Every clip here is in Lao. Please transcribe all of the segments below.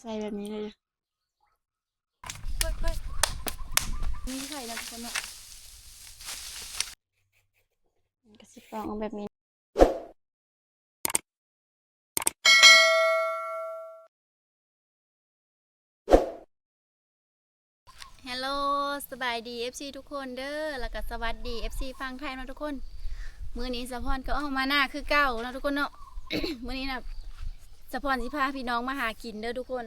ໃສ່ແບບນີ້ເລີຍ. ມີໄຂ່ນະທຸກຄົນເນາະ. ມັນກໍຊິປອງອອກແບບນີ້. Hello ສະບາຍດີເອັຟຊີທຸກຄົນເດີ ແລ້ວກໍສະຫວັດດີເອັຟຊີຝັ່ງໄທເນາະທຸກຄົນ. ມື້ນີ້ສາວພອນກໍອອກມານາຄືເກົ່າເນາະທຸກຄົນເນາະ. ມື້ນີ້ນະ ສາວພອນຊິພາພີ່ນ້ອງມາຫາກິນເດີທຸກຄົນ.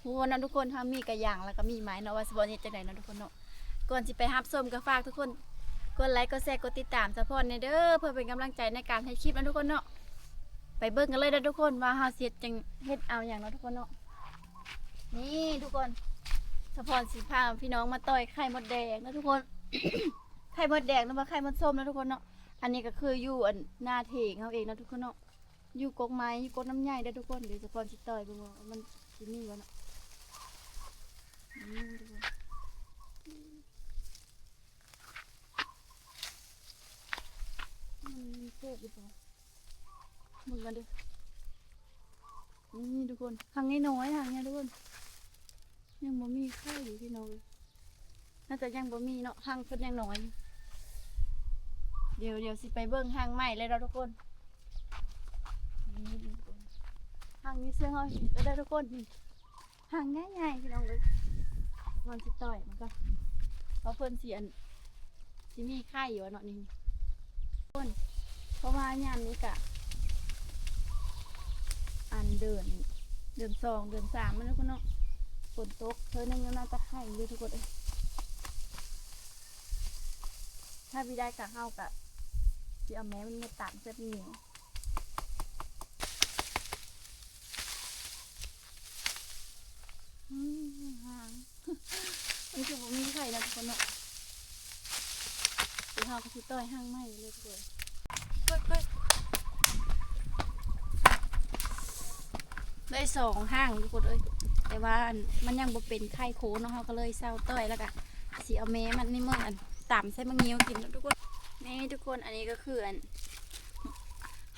ຮູ້ເນາະທຸກຄົນ ເຮົາມີກະຢາງ ແລ້ວກໍມີໄມ້ເນາະ ວ່າສາວພອນເຮັດຈັ່ງໃດເນາະທຸກຄົນເນາະ. ກ່ອນຊິໄປຮັບຊົມ ກໍຝາກທຸກຄົນກົດໄລ ກົດແຊ ກົດຕິດຕາມສາວພອນແດ່ເດີ ເພື່ອເປັນກຳລັງໃຈໃນການເຮັດຄລິບເນາະທຸກຄົນເນາະ. ໄປເບິ່ງກັນເລີຍເດີທຸກຄົນ ວ່າເຮົາຊິເຮັດຈັ່ງ ເຮັດເອົາຫຍັງເນາະທຸກຄົນເນາະ. ນີ້ທຸກຄົນ ສາວພອນຊິພາພີ່ນ້ອງມາຕ່ອຍໄຂ່ມົດແດງເນາະທຸກຄົນ. ໄຂ່ມົດແດງ ຫຼືວ່າໄຂ່ມົດສົ້ມເນາະທຸກຄົນເນາະ. ອັນນີ້ກໍຄືຢູ່ອັນໜ້າເຖງເຮົາເອງເນາະທຸກຄົນເນາະ. ຢູ່ກົກໄມ້ ຢູ່ກົກນ້ຳໃຫຍ່ເດີທຸກຄົນ. ດຽວສາວພອນຊິຕ່ອຍເບິ່ງວ່າມັນຊິມີບໍ່ເນາະ. ນີ້ທຸກຄົນ ມັນແຊບຢູ່ບໍ່ ເບິ່ງກັນເດີ. ນີ້ທຸກຄົນ ຮັງນ້ອຍໆ ຮັງນີ້ທຸກຄົນ ຍັງບໍ່ມີໄຂ່ຢູ່ພີ່ນ້ອງເອີຍ. ໜ້າຈະຍັງບໍ່ມີເນາະ ຮັງເພິ່ນຍັງນ້ອຍ. ດຽວ ດຽວຊິໄປເບິ່ງຮັງໃໝ່ເລີຍເນາະທຸກຄົນ. ນີ້ທຸກຄົນ ຮັງນີ້ເຊິ່ງເຮົາເຫັນກໍໄດ້ທຸກຄົນ ນີ້ ຮັງໃຫຍ່ໆ ພີ່ນ້ອງເອີຍ. ກ່ອນຊິຕ່ອຍມັນກໍ ເພາະເພິ່ນຊິອັນ ຊິມີໄຂ່ຢູ່ເນາະນີ້ທຸກຄົນ. ເພາະວ່າຍາມນີ້ກະ ອັນເດືອນ ເດືອນສອງ ເດືອນສາມແລ້ວເນາະທຸກຄົນເນາະ. ຝົນຕົກເທື່ອໜຶ່ງ ໜ້າຈະໄຂ່ຢູ່ທຸກຄົນເອີຍ. ຖ້າບໍ່ໄດ້ກະ ເຮົາກະຊິເອົາແມ່ມັນມາຕຳແຊບນີ້. ອືມ ຮັງ ມັນຄືບໍ່ມີໄຂ່ເນາະທຸກຄົນເນາະ. ດຽວເຮົາກໍຊິຕ່ອຍຮັງໃໝ່ເລີຍທຸກຄົນ. ໄດ້ສອງຮັງທຸກຄົນເອີຍ ແຕ່ວ່າອັນ ມັນຍັງບໍ່ເປັນໄຂ່ໂຄເນາະ ເຮົາກໍເລີຍເຊົາຕ່ອຍ ແລ້ວກໍຊິເອົາແມ່ມັນນີ້ເມືອອັນ ຕຳໃສ່ໝາກງິ້ວກິນເນາະທຸກຄົນ. ນີ້ທຸກຄົນ ອັນນີ້ກໍຄືອັນ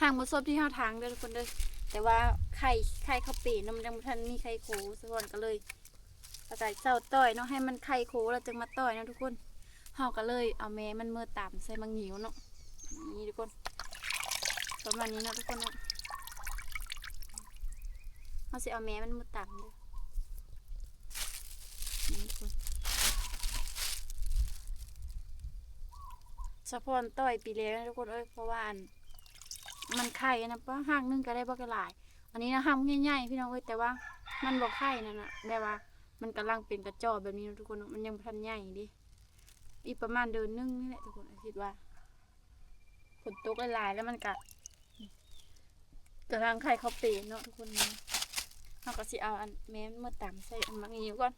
ຮັງໝົດສົບທີ່ເຮົາທັງເດີທຸກຄົນເດີ ແຕ່ວ່າໄຂ່ ໄຂ່ເຂົາເປນເນາະ ມັນຍັງບໍ່ທັນມີໄຂ່ໂຄ ສາວພອນກໍເລີຍ ແລ້ວກໍເຊົາຕ່ອຍເນາະ ໃຫ້ມັນໄຂ່ໂຄແລ້ວຈຶ່ງມາຕ່ອຍເນາະທຸກຄົນ. ເຮົາກໍເລີຍເອົາແມ່ມັນເມືອຕຳໃສ່ໝາກງິ້ວເນາະ. ນີ້ທຸກຄົນ ປະມານນີ້ເນາະທຸກຄົນເນາະ. ເຮົາຊິເອົາແມ່ມັນເມືອຕຳເດີ. ນີ້ທຸກຄົນ ສາວພອນຕ່ອຍປີແລ້ວນະທຸກຄົນເອີຍ ເພາະວ່າອັນ ມັນໄຂ່ອັນນັ້ນ ປະ ຮັງໜຶ່ງກໍໄດ້ບັກຫຼາຍ. ອັນນີ້ນະ ຮັງໃຫຍ່ໆ ພີ່ນ້ອງເອີຍ ແຕ່ວ່າມັນບໍ່ໄຂ່ນັ້ນນະ ແບບວ່າມັນກຳລັງເປັນກະຈອກແບບນີ້ເນາະທຸກຄົນເນາະ ມັນຍັງບໍ່ທັນໃຫຍ່ເດ້. ອີກປະມານເດືອນໜຶ່ງນີ້ແຫຼະທຸກຄົນ ຄິດວ່າ ຝົນຕົກຫຼາຍໆ ແລ້ວມັນກະ ກຳລັງໄຂ່ເຂົາເປນເນາະທຸກຄົນ. ເຮົາກໍຊິເອົາອັນແມ່ມາຕຳໃສ່ອັນໝາກງິ້ວກ່ອນ.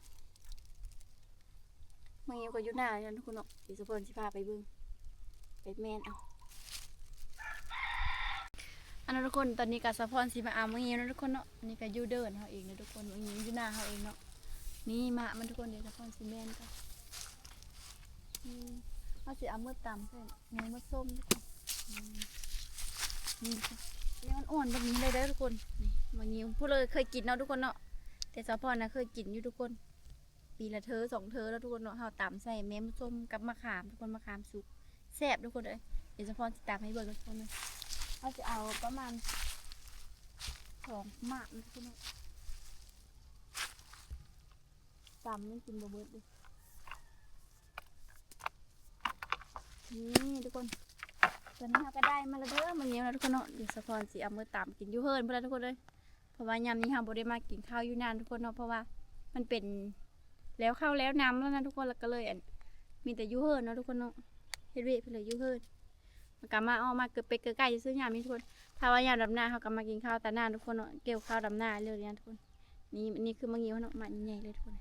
ໝາກງິ້ວກໍຢູ່ໜ້ານີ້ນະທຸກຄົນເນາະ ດຽວສາວພອນຊິພາໄປເບິ່ງ ໄປແມ່ນເອົາ. ອັນນັ້ນທຸກຄົນ ຕອນນີ້ກໍສາວພອນຊິມາເອົາໝາກງິ້ວນະທຸກຄົນເນາະ. ອັນນີ້ກໍຢູ່ເດີ່ນເຮົາເອງນະທຸກຄົນ ໝາກງິ້ວຢູ່ໜ້າເຮົາເອງເນາະ. ນີ້ໝາກມັນທຸກຄົນ ດຽວສາວພອນຊິແມ່ນກ່ອນ. ອືມ ເຮົາຊິເອົາເມືອຕຳໃສ່ແມ່ມາສົ້ມທຸກຄົນ. ອືມ ນີ້ທຸກຄົນ ຍັງອ່ອນໆ ແບບນີ້ເລີຍເດີທຸກຄົນ. ນີ້ໝາກງິ້ວ ຜູ້ໃດເຄີຍກິນເນາະທຸກຄົນເນາະ ແຕ່ສາວພອນນະເຄີຍກິນຢູ່ທຸກຄົນ. ປີລະເທີສອງເທີແລ້ວທຸກຄົນເນາະ ເຮົາຕຳໃສ່ແມ່ມາສົ້ມກັບມະຂາມທຸກຄົນ ມະຂາມສຸກ ແຊບທຸກຄົນເອີຍ. ດຽວສາວພອນຊິຕຳໃຫ້ເບິ່ງທຸກຄົນເນາະ. ເຮົາຊິເອົາປະມານສອງໝາກນະທຸກຄົນເນາະ ຕຳມັນກິນບໍ່ເບິດເດ້. ນີ້ທຸກຄົນ ຕອນນີ້ເຮົາກໍໄດ້ມາແລ້ວເດີ ໝາກງິ້ວນະທຸກຄົນເນາະ. ດຽວສາວພອນຊິເອົາເມືອຕຳກິນຢູ່ເຮືອນພຸ້ນລະທຸກຄົນເອີຍ. ເພາະວ່າຍາມນີ້ເຮົາບໍ່ໄດ້ມາກິນເຂົ້າຢູ່ນານທຸກຄົນເນາະ ເພາະວ່າມັນເປັນແລ້ວເຂົ້າແລ້ວນ້ຳແລ້ວນະທຸກຄົນ ແລ້ວກໍເລີຍອັນ ມີແຕ່ຢູ່ເຮືອນເນາະທຸກຄົນເນາະ ເຮັດວຽກເພິ່ນເລີຍຢູ່ເຮືອນ. ມັນກໍມາອອກມາເກີດເປັດເກີດໄກ່ຊື່ໆ ຍາມນີ້ທຸກຄົນ. ຖ້າວ່າຍາມດຳນາເຮົາກໍມາກິນເຂົ້າຕາໜ້າທຸກຄົນເນາະ ກ່ຽວເຂົ້າດຳນາເລີຍນະທຸກຄົນ. ນີ້ ນີ້ຄືໝາກງິ້ວເນາະ ໝາກໃຫຍ່ເລີຍທຸກຄົນ.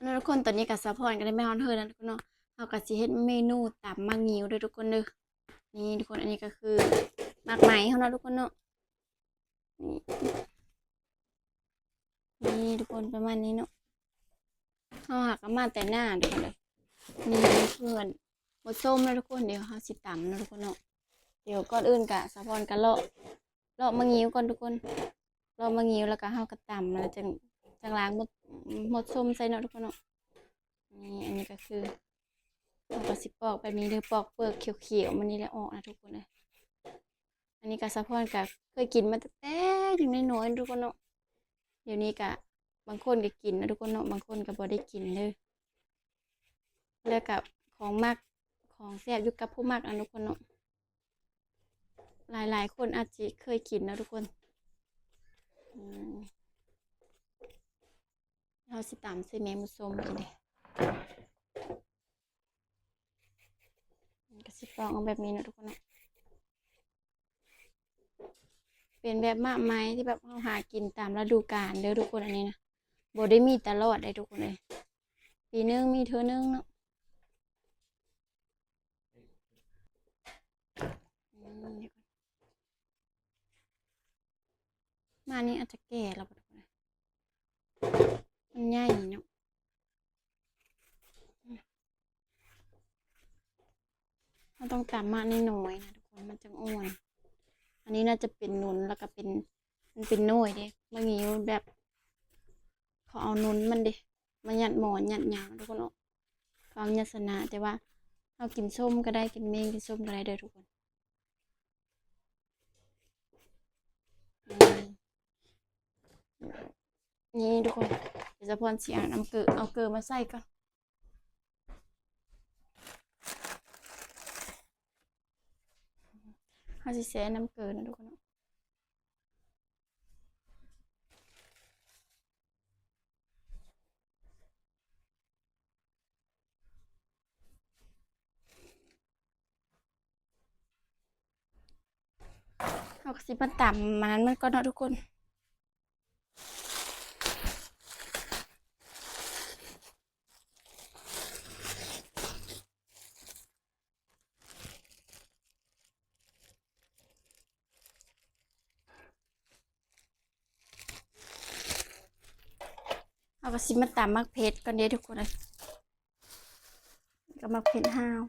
ເນາະທຸກຄົນ ຕອນນີ້ກໍສາວພອນກໍໄດ້ມາຮອດເຮືອນແລ້ວເນາະ ເຮົາກໍຊິເຮັດເມນູຕຳໝາກງິ້ວເດີທຸກຄົນເດີ. ນີ້ທຸກຄົນ ອັນນີ້ກໍຄືໝາກໄມ້ເຮົາເນາະທຸກຄົນເນາະ. ນີ້ ນີ້ທຸກຄົນ ປະມານນີ້ເນາະ. ເຮົາຫາກໍມາແຕ່ໜ້າທຸກຄົນເດີ. ນີ້ຄືອັນໝົດສົ້ມແລ້ວທຸກຄົນ ດຽວເຮົາຊິຕຳເນາະທຸກຄົນເນາະ. ດຽວກ່ອນອື່ນກະສາວພອນກະເລາະ ເລາະໝາກງິ້ວກ່ອນທຸກຄົນ. ລອກໝາກງິ້ວ ແລ້ວກໍເຮົາກໍຕຳ ແລ້ວຈັ່ງ ຈັ່ງລ້າງໝົດ ໝົດສົ້ມໃສ່ເນາະທຸກຄົນເນາະ. ນີ້ ອັນນີ້ກໍຄື ເຮົາກໍຊິປອກແບບນີ້ເດີ ປອກເປືອກຂຽວໆມັນນີ້ແຫຼະອອກນະທຸກຄົນເອີຍ. ອັນນີ້ກໍສາວພອນກໍເຄີຍກິນມາຕັ້ງແຕ່ຍັງນ້ອຍໆທຸກຄົນເນາະ. ດຽວນີ້ກະບາງຄົນກະກິນນະທຸກຄົນເນາະ ບາງຄົນກະບໍ່ໄດ້ກິນເດີ. ແລ້ວກະຂອງມັກ ຂອງແຊບຢູ່ກັບຜູ້ມັກນະທຸກຄົນເນາະ. ຫຼາຍໆຄົນອາດຊິເຄີຍກິນເນາະທຸກຄົນ. ອືມ ເຮົາຊິຕຳໃສ່ແມງມຸດສົ້ມນີ້ເດ້. ມັນກະຊິປອກອອກແບບນີ້ເນາະທຸກຄົນເນາະ. ເປັນແບບໝາກໄມ້ທີ່ແບບເຮົາຫາກິນຕາມລະດູການເດີທຸກຄົນ. ອັນນີ້ນະ ບໍ່ໄດ້ມີຕະຫຼອດເດ້ທຸກຄົນເອີຍ ປີໜຶ່ງມີເທື່ອໜຶ່ງເນາະ. ອືມ ໝາກນີ້ອາດຈະແກ່ແລ້ວບໍ່ ມັນໃຫຍ່ເນາະ. ເຮົາຕ້ອງຕຳໝາກນ້ອຍໆນະທຸກຄົນ ມັນຈັ່ງອ່ອນ. ອັນນີ້ໜ້າຈະເປັນໜຸນ ແລ້ວກໍເປັນ ມັນເປັນໜ່ວຍເດ້. ໝາກງິ້ວແບບ ເຂົາເອົາໜຸນມັນເດ້ ມາຍັດໝໍ້ຍັດຫຍັງທຸກຄົນເນາະ. ເຂົາເອົາຍັດຊະນະ ແຕ່ວ່າເຮົາກິນສົ້ມກໍໄດ້ ກິນເມັງກິນສົ້ມກໍໄດ້ເດີທຸກຄົນ. ນີ້ ນີ້ທຸກຄົນ ດຽວສາວພອນຊິເອົານ້ຳເກືອ ເອົາເກືອມາໃສ່ກ່ອນ. ເຮົາຊິແຊ່ນ້ຳເກືອນະທຸກຄົນເນາະ. ເຮົາກໍຊິມາຕຳອັນນັ້ນມັນກ່ອນເນາະທຸກຄົນ. ເຮົາກໍຊິມາຕຳໝາກເຜັດກ່ອນເດ້ທຸກຄົນເອີຍ ກັບໝາກເຜັດຫ້າວ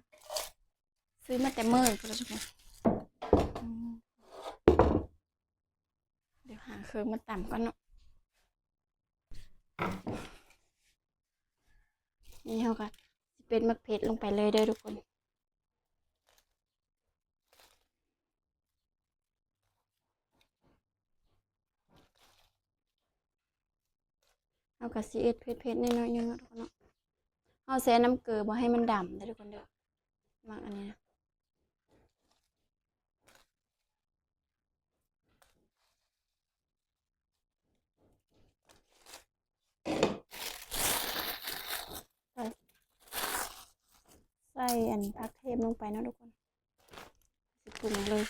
ຊື້ມາແຕ່ເມີພຸ້ນລະທຸກຄົນ. ອືມ ດຽວຫາເຄື່ອງມາຕຳກ່ອນເນາະ. ນີ້ເຮົາກໍຊິເປັດໝາກເຜັດລົງໄປເລີຍເດີທຸກຄົນ. ເຮົາກໍຊິເຮັດເຜັດໆໜ້ອຍໆໜຶ່ງເນາະທຸກຄົນເນາະ. ເຮົາແຊ່ນ້ຳເກືອບໍ່ໃຫ້ມັນດຳເດີທຸກຄົນເດີ. ໝາກອັນນີ້ນະ ໃສ່ອັນຜັກເທດລົງໄປເນາະທຸກຄົນ. ຊິປຸງເລີຍ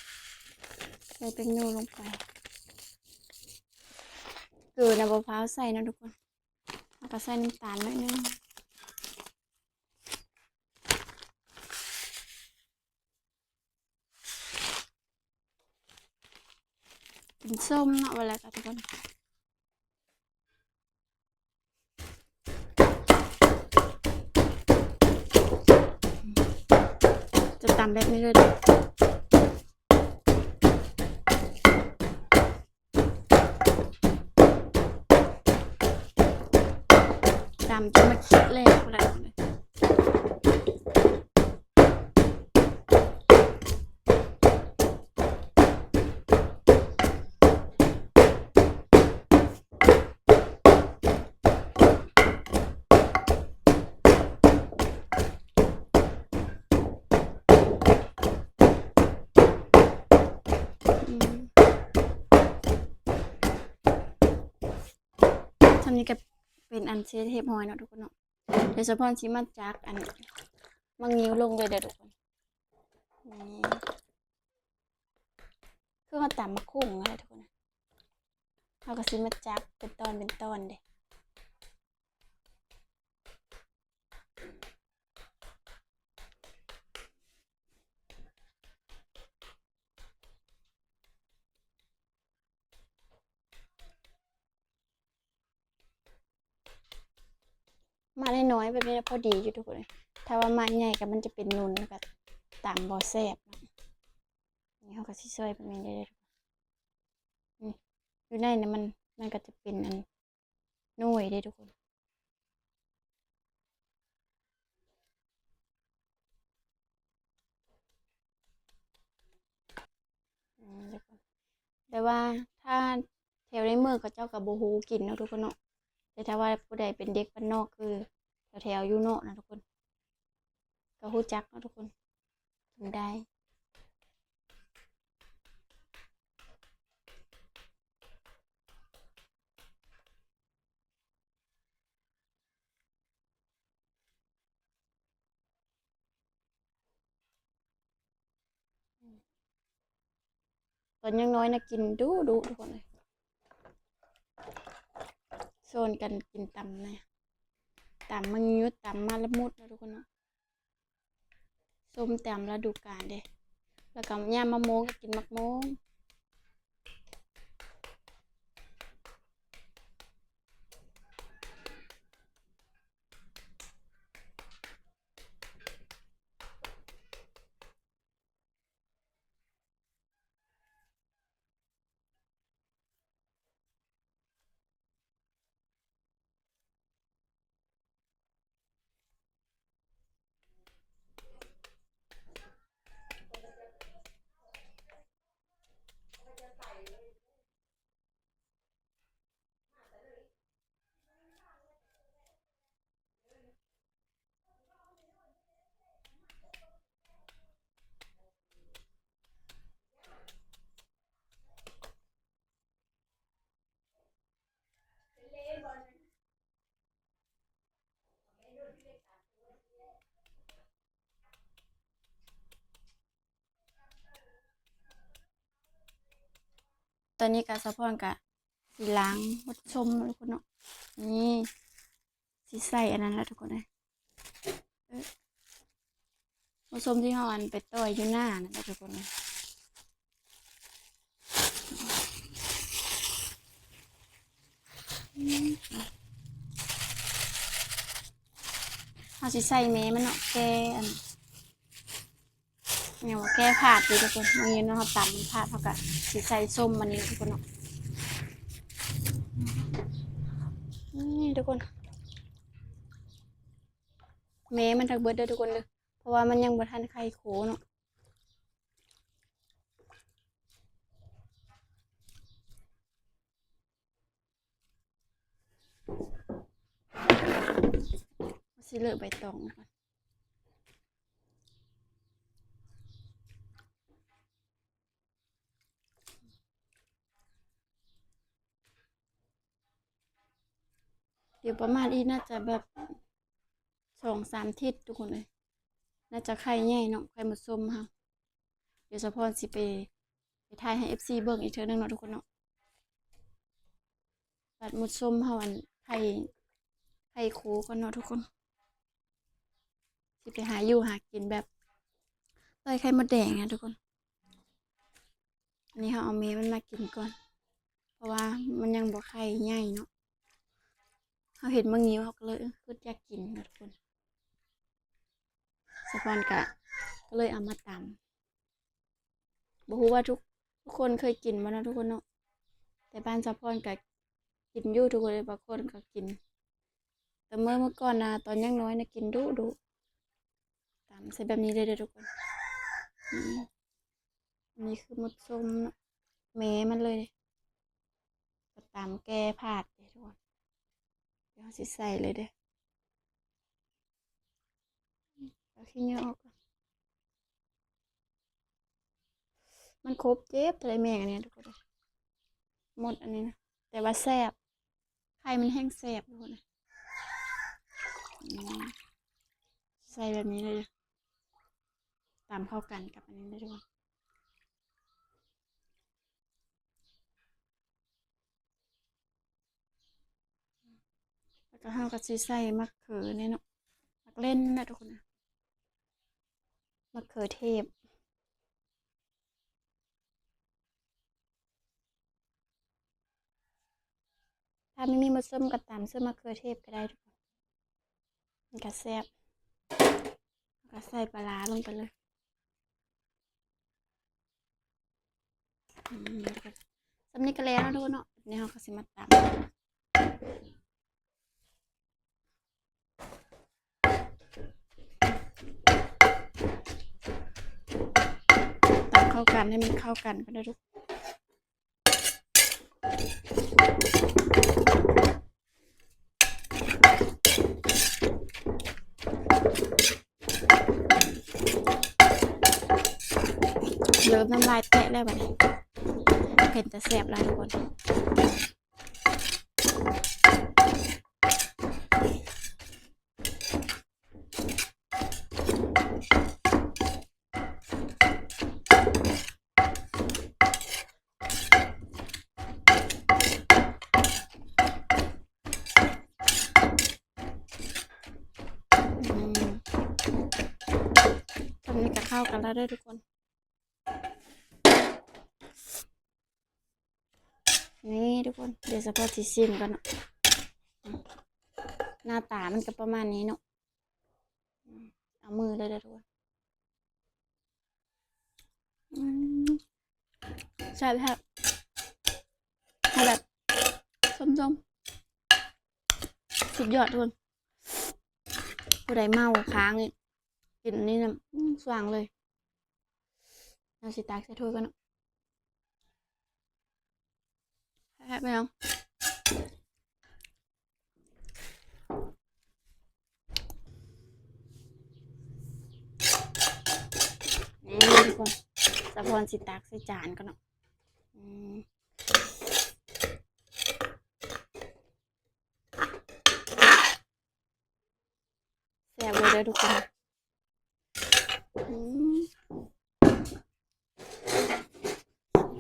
ໃສ່ແປ້ງນົວລົງໄປ. ເກືອນະບໍ່ພ້າວໃສ່ເນາະທຸກຄົນ ແລ້ວກໍໃສ່ນ້ຳຕານໜ້ອຍໜຶ່ງ. ກິນສົ້ມເນາະ ວ່າແລ້ວກໍທຸກຄົນ ຈະຕຳແບບນີ້ເລີຍເດີ. ຕຳຈົນມາຄິດແຫຼກພຸ້ນແຫຼະ. ອືມ ຊ່ຳນີ້ກໍເປັນອັນເສັດຮຽບຮ້ອຍເນາະທຸກຄົນເນາະ. ດຽວສາວພອນຊິມາຈັກອັນໝາກງິ້ວລົງເລີຍເດີທຸກຄົນ. ນີ້ ຄືເຮົາຕຳໝາກຫຸ່ງຫັ້ນແຫຼະທຸກຄົນ. ເຮົາກໍຊິມາຈັກເປັນຕອນເປັນຕອນເດ້. ໝາກນ້ອຍໆແບບນີ້ລະພໍດີຢູ່ທຸກຄົນເອີຍ. ຖ້າວ່າໝາກໃຫຍ່ກໍມັນຈະເປັນໜຸນ ແລ້ວກໍຕຳບໍ່ແຊບເນາະ. ນີ້ເຮົາກໍຊິຊອຍແບບນີ້ເດີ. ນີ້ ຢູ່ ໃນນັ້ນມັນ ມັນກໍຈະເປັນອັນໜ່ວຍເດ້ທຸກຄົນ. ອືມ ທຸກຄົນ ແຕ່ວ່າຖ້າແຖວໃນເມືອງເຂົາເຈົ້າກໍບໍ່ຮູ້ກິນເນາະທຸກຄົນເນາະ ແຕ່ຖ້າວ່າຜູ້ໃດເປັນເດັກບ້ານນອກ ຄືແຖວໆຢູ່ນອກນະທຸກຄົນ ກໍຮູ້ຈັກເນາະທຸກຄົນ ກິນໄດ້. ຕອນຍັງນ້ອຍນະ ກິນດຸໆ ທຸກຄົນເອີຍ ຊວນກັນກິນຕຳນະ ຕຳໝາກງິ້ວ ຕຳມະລະມຸດເນາະທຸກຄົນເນາະ. ສົ້ມຕາມລະດູການເດ້ ແລ້ວກໍຍາມມະມ່ວງກໍກິນໝາກມ່ວງ. ຕອນນີ້ກະສາວພອນກະຊິລ້າງໝົດສົ້ມເນາະທຸກຄົນເນາະ. ນີ້ຊິໃສ່ອັນນັ້ນລະທຸກຄົນເອີຍ ໝົດສົ້ມທີ່ເຮົາອັນໄປຕ່ອຍຢູ່ໜ້ານັ້ນລະທຸກຄົນເອີຍ. ເຮົາຊິໃສ່ແມ່ມັນເນາະ ແກ່ອັນ ແນວວ່າແກ່ພາດເດ້ທຸກຄົນ. ມື້ນີ້ເນາະ ເຮົາຕຳພາດ ເຮົາກະຊິໃສ່ສົ້ມອັນນີ້ທຸກຄົນເນາະ. ນີ້ທຸກຄົນ ແມ່ມັນທັງເບິດເດີທຸກຄົນເດີ ເພາະວ່າມັນຍັງບໍ່ທັນໄຂ່ໂຄເນາະ. ຊິເລີະໃບຕອງກ່ອນ. ດຽວປະມານອີກໜ້າຈະແບບສອງສາມທິດທຸກຄົນເອີຍ ໜ້າຈະໄຂ່ໃຫຍ່ເນາະ ໄຂ່ໝົດສົ້ມເຮົາ. ດຽວສາວພອນຊິໄປ ໄປຖ່າຍໃຫ້ເອັຟຊີເບິ່ງອີກເທື່ອໜຶ່ງເນາະທຸກຄົນເນາະ. ບາດໝົດສົ້ມເຮົາອັນໄຂ່ ໄຂ່ໂຄກ່ອນເນາະທຸກຄົນ. ຊິໄປຫາຢູ່ຫາກິນແບບຕ່ອຍໄຂ່ມົດແດງນະທຸກຄົນ. ອັນນີ້ເຮົາເອົາແມ່ມັນມາກິນກ່ອນ ເພາະວ່າມັນຍັງບໍ່ໄຂ່ໃຫຍ່ເນາະ. ເຮົາເຫັນໝາກງິ້ວເຮົາກໍເລີຍ ເອີ ຄຶດຢາກກິນນະທຸກຄົນ. ສາວພອນກະ ກໍເລີຍເອົາມາຕຳ. ບໍ່ຮູ້ວ່າທຸກ ທຸກຄົນເຄີຍກິນບໍ່ເນາະທຸກຄົນເນາະ. ແຕ່ບ້ານສາວພອນກະກິນຢູ່ທຸກຄົນເອີຍ ບາງຄົນກະກິນ. ແຕ່ເມື່ອ ເມື່ອກ່ອນນະ ຕອນຍັງນ້ອຍນະ ກິນດຸໆ. ຕຳໃສ່ແບບນີ້ເລີຍເດີທຸກຄົນ. ນີ້ ອັນນີ້ຄືໝົດສົ້ມເນາະ ແມ່ມັນເລີຍ. ກະຕຳແກ່ພາດເດ້ທຸກຄົນ. ດຽວເຮົາຊິໃສ່ເລີຍເດີ. ເອົາຂີ້ເຫຍື້ອອອກກ່ອນ. ມັນຄົບເຈັບເທົ່າໃດແມ່ງອັນນີ້ທຸກຄົນ. ໝົດອັນນີ້ນະ ແຕ່ວ່າແຊບ ໄຂ່ມັນແຮ່ງແຊບທຸກຄົນ. ອືມ ໃສ່ແບບນີ້ເລີຍ ຕຳເຂົ້າກັນກັບອັນນີ້ເລີຍທຸກຄົນ. ແລ້ວກໍເຮົາກໍຊິໃສ່ໝາກເຂືອນີ້ເນາະ ໝາກເລັ່ນນະທຸກຄົນນະ ໝາກເຂືອເທດ. ຖ້າບໍ່ມີໝົດສົ້ມກໍຕຳໃສ່ໝາກເຂືອເທດກໍໄດ້ທຸກຄົນ ມັນກໍແຊບ. ແລ້ວກໍໃສ່ປາຮ້າລົງໄປເລີຍ. ອືມ ສ່ຳນີ້ກໍແລ້ວເນາະທຸກຄົນເນາະ. ນີ້ເຮົາກໍຊິມາຕຳ ຕຳເຂົ້າກັນໃຫ້ມັນເຂົ້າກັນກ່ອນເດີທຸກ ເລີ່ມນ້ຳລາຍແຕະແລ້ວບັດນີ້ ເປັນຕາແຊບຫຼາຍທຸກຄົນ ອືມ ຕອນນີ້ກໍເຂົ້າກັນແລ້ວເດີທຸກຄົນ ນີ້ທຸກຄົນ ດຽວສະເພາະຊິຊີມກ່ອນເນາະ ໜ້າຕາມັນກໍປະມານນີ້ເນາະ ເອົາມືເລີຍເດີທຸກຄົນ ອືມ ແຊບໆ ເອົາແບບສົ້ມໆ ສຸດຍອດທຸກຄົນ ຜູ້ໃດເມົາຄ້າງນີ້ ກິນນີ້ນຳ ອືມ ຊ່າງເລີຍ ເຮົາຊິຕັກໃສ່ຖ້ວຍກ່ອນເນາະ ແຊບແມ່ນຫຍັງ ນີ້ທຸກຄົນ ສາວພອນຊິຕັກໃສ່ຈານກ່ອນເນາະ ອືມ ແຊບເລີຍເດີທຸກຄົນ ອື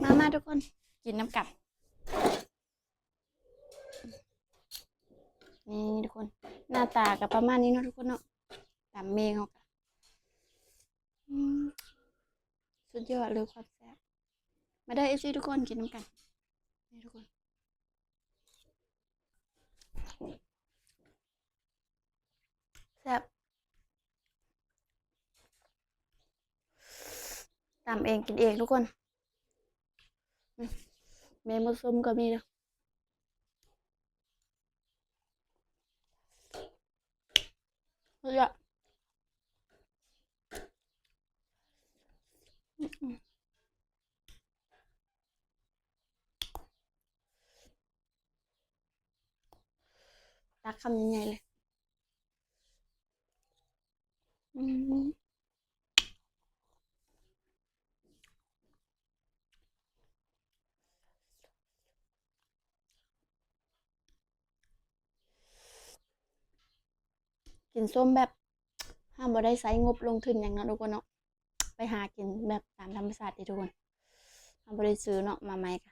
ມ ມາໆ ທຸກຄົນ ກິນນຳກັນ ນີ້ທຸກຄົນ ໜ້າຕາກໍປະມານນີ້ເນາະທຸກຄົນເນາະ ຕຳເມງເຮົາກໍ ອືມ ສຸດຍອດເລີຍຄວາມແຊບ ມາເດີ ເອັຟຊີ ທຸກຄົນ ກິນນຳກັນ ນີ້ທຸກຄົນ ແຊບ ຕຳເອງກິນເອງທຸກຄົນ ອືມ ເມນູສົ້ມກໍມີເດີ ສຸດຍອດ ອືມ ຕັກຄຳໃຫຍ່ໆ ເລີຍ ອືມ ກິນສົ້ມແບບ ເຮົາບໍ່ໄດ້ໃຊ້ງົບລົງທຶນຫຍັງເນາະທຸກຄົນເນາະ ໄປຫາກິນແບບຕາມທຳມະຊາດເດ້ທຸກຄົນ ເຮົາບໍ່ໄດ້ຊື້ເນາະ ມາໃໝ່ກະ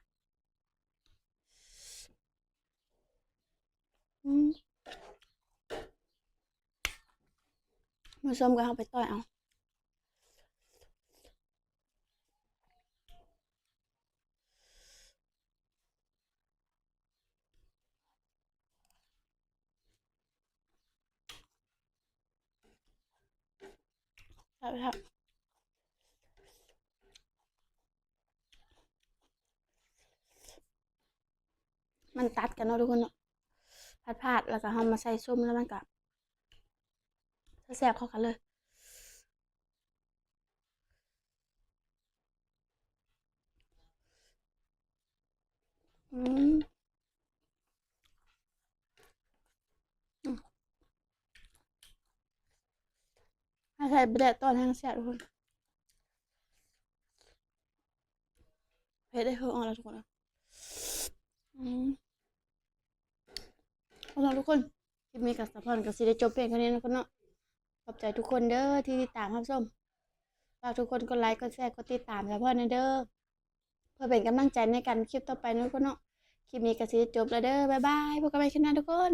ອືມ ມາສົ້ມກໍເຮົາໄປຕ່ອຍເອົາ ແຊບໆ ມັນຕັດກັນເນາະທຸກຄົນເນາະ ພາດໆ ແລ້ວກໍເຮົາມາໃສ່ສົ້ມ ແລ້ວມັນກໍແຊບເຂົ້າກັນເລີຍ. ອືມ ອືມ ຖ້າໃສ່ປາແດກຕອນແຮງແຊບທຸກຄົນ ເຜັດໄດ້ເຮີອອອກແລ້ວທຸກຄົນ. ອືມ ເອົາເນາະທຸກຄົນ ຄລິບນີ້ກໍສາວພອນກໍຊິໄດ້ຈົບພຽງເທົ່ານີ້ເນາະທຸກຄົນເນາະ. ຂອບໃຈທຸກຄົນເດີທີ່ຕິດຕາມຮັບຊົມ. ຝາກທຸກຄົນກົດໄລ ກົດແຊ ກົດຕິດຕາມສາວພອນແດ່ເດີ ເພື່ອເປັນກຳລັງໃຈໃນການເຮັດຄລິບຕໍ່ໄປເນາະທຸກຄົນເນາະ. ຄລິບນີ້ກໍຊິໄດ້ຈົບແລ້ວເດີ ບາຍບາຍ ພົບກັນໃໝ່ຄລິບໜ້າທຸກຄົນ.